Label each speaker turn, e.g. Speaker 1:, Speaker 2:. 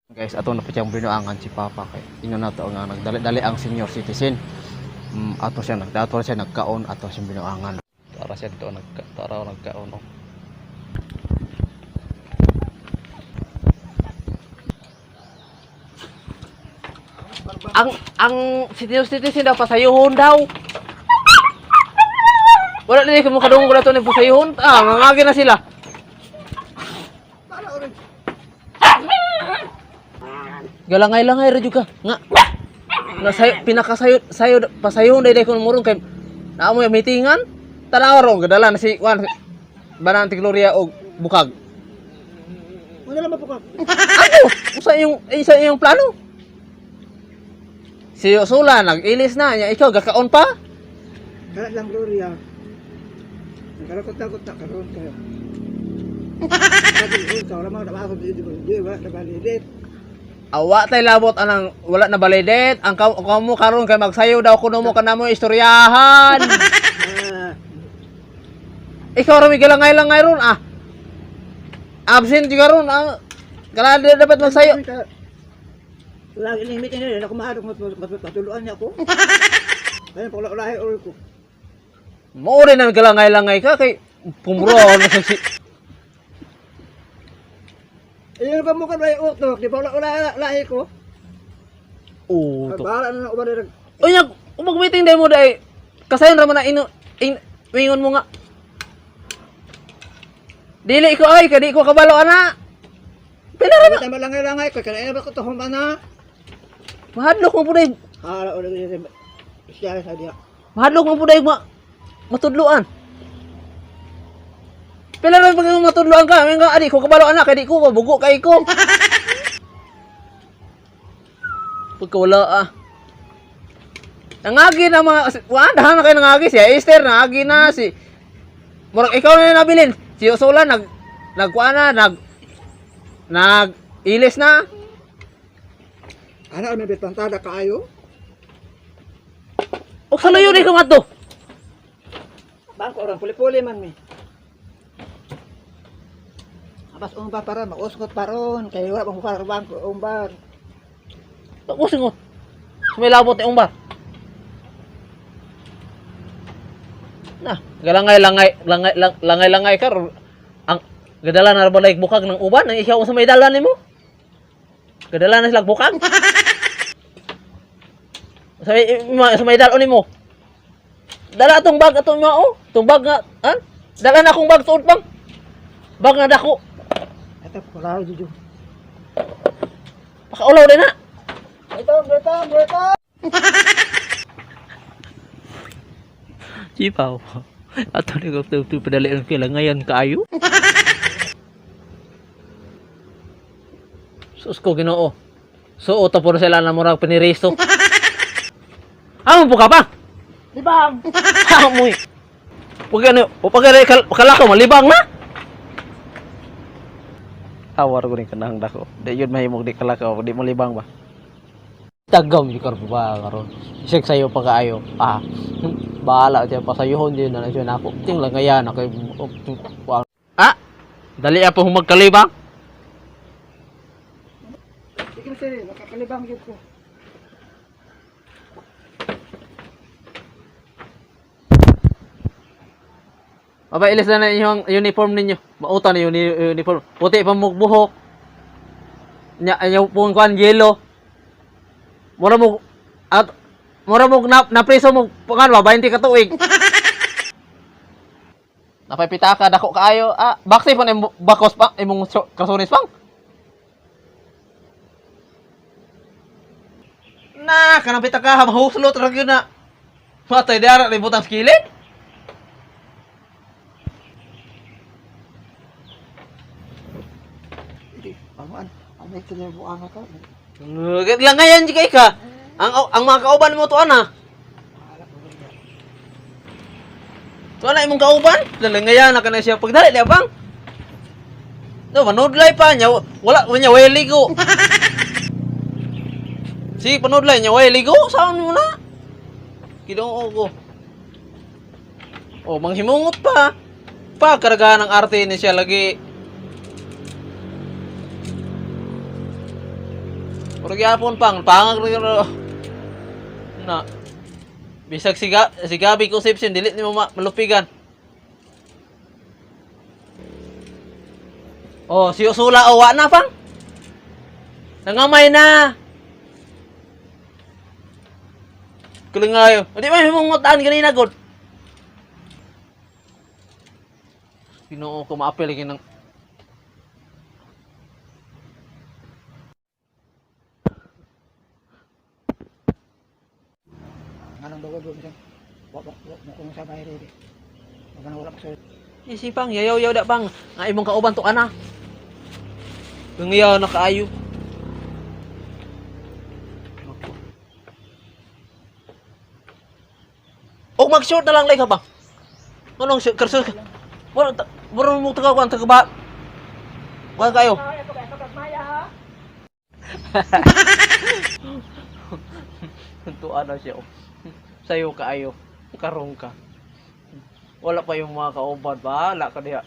Speaker 1: Guys, ato na pa siyang binuangan si Papa kay ingon nato nga nagdali-dali ang senior citizen. Ato siya nagdato siya nagkaon ato siyang binuangan. Tara siya dito tara nagkaon oh. Ang senior citizen daw pasayuhon daw. Wala din ko makadungog na to ni pasayuhon. Ah, mangagi na sila. Galangay-langay ra jud ka. Nga. Nga sayo pinakasayo sayo pasayuhon day kon murong kay naa mo meetingan. Tanaw ro gadala na si Juan Banante Gloria og bukag.
Speaker 2: Wala lang mapukak.
Speaker 1: Ano? Usa yung isa yung plano? Si Sula nag-ilis na niya ikaw gakaon pa?
Speaker 2: Kalat lang Gloria. Nagkalakot-takot na karoon kayo. Sabi ko, wala mga nabasa dito ko. Hindi, wala na validate.
Speaker 1: Awa tay labot anang wala na validate ang kamo karon kay magsayo daw kuno mo kanamo istoryahan.
Speaker 2: Ah,
Speaker 1: Ikaw ra may galangay-langay ron ah. Absent ka ron ang kala dapat magsayo.
Speaker 2: Wala ining meeting nila, ako maadok matuluan niya ako. Kaya pag ulahi ulo ko.
Speaker 1: Mao rin ang galangay-langay ka kay pumro na sa si
Speaker 2: Iyon pa mo ka ba utok, di ba wala ulahi ko?
Speaker 1: Oh, to.
Speaker 2: Bahala na uban na
Speaker 1: Unya, mag-meeting day mo day. Kasayon ra man na ino in, ingon mo nga. Dili ko ay kadi ko kabalo ana. Pila ra na.
Speaker 2: Tama lang langay ko kaya ba ko to humana.
Speaker 1: Mahadlok mo pud
Speaker 2: Hala ulo siya sa diya.
Speaker 1: mahadlok mo pud ma matudloan. Pila ra pag matudloan ka, nga adi ko kabalo ana kay di ko mabugo kay ko. Pagkawala ah. Nangagi na mga wa dahan na kayo nangagi si Esther nangagi na si Murag ikaw na yung nabilin. Si Ursula nag nagkuan na nag nag ilis na.
Speaker 2: Ana may bitantada kaayo.
Speaker 1: Og sa layo ni ka madto.
Speaker 2: Bangko orang puli-puli man mi. Abas umba para mausgot paron kay wala pang bukal bangko umbar.
Speaker 1: Tapos ingot. Sumilabot ni umbar. Na, galangay langay langay langay langay ka ang gadala na ra bukag ng uban ang ikaw sa may dala nimo. Gadala na sila bukag. Sa may dala nimo. Dala atong bag atong mao, tong bag nga an? Dala na akong bag tuod pang. Bag nga dako.
Speaker 2: Ito pula juju.
Speaker 1: Pakaulaw din na.
Speaker 2: Ito, ito, ito.
Speaker 1: Chipaw. Ato ni ko tu padali ang kila ngayon kaayo. Sus ko Ginoo. Suot po na sila na murag piniriso. Amo po ka pa?
Speaker 2: Libang.
Speaker 1: Amoy. Pag ano, pag kalakaw malibang na. Hawar ko rin kanang dako. Di yun mahimog di kalakaw, di mo libang ba. Tagam yung karbo ba karon. Isag sayo pa kaayo. Ah, bahala siya pasayuhon din na lang siya nako. Ting lang kaya na kay Ah, dali pa humagkalibang.
Speaker 2: Sige sir, makakalibang gyud ko.
Speaker 1: Aba, ilis na na yung uniform ninyo. Mauta na yung uniform. Puti pa mo buhok. Nya, nya pong kuan yelo. Mura mo at mura mo na napreso mo pangan ba 20 ka tuig. Napaypitaka dako kaayo. Ah, baksi pa na imong bakos pa imong kasunis pang. Na, kanang pitaka mahuslot ra gyud na. Matay diara libutan sa kilid.
Speaker 2: Hindi, pamuan. Ano ito na buang ka?
Speaker 1: Langayan di kay ka. Ang mga kauban mo to ana. To ana imong kauban? Lalangayan na kana siya pagdali di bang. No, manudlay pa niya. Wala niya way ligo. Sige, panudlay niya way ligo. Saan mo na? Kidong ko. Oh, manghimungot pa. Pa karagahan ng arte ni siya lagi. Murag yapon pang pangag ra na. Bisag si Gabi Concepcion dili nimo malupigan. Oh, si Usula o wa na pang. Nangamay na. Kulingayo. Di man himong ngutaan ganina gud. Ginoo ko maapil lagi ng.
Speaker 2: Anong dugo dugo siya. Wa wa wa mo kung sa bayre di. Wala wala pa sa
Speaker 1: Isi pang yayaw-yaw da pang nga imong kauban to ana. Kungayaw na kaayo. Og mag-short na lang lay ka pa. Anong short karsul ka? Mura mura mo tagaw kan taga ba? Kuan kayo. Tuwa na siya. Oh. Sayo kaayo. Karong ka. Wala pa yung mga kauban. Bahala ka diha.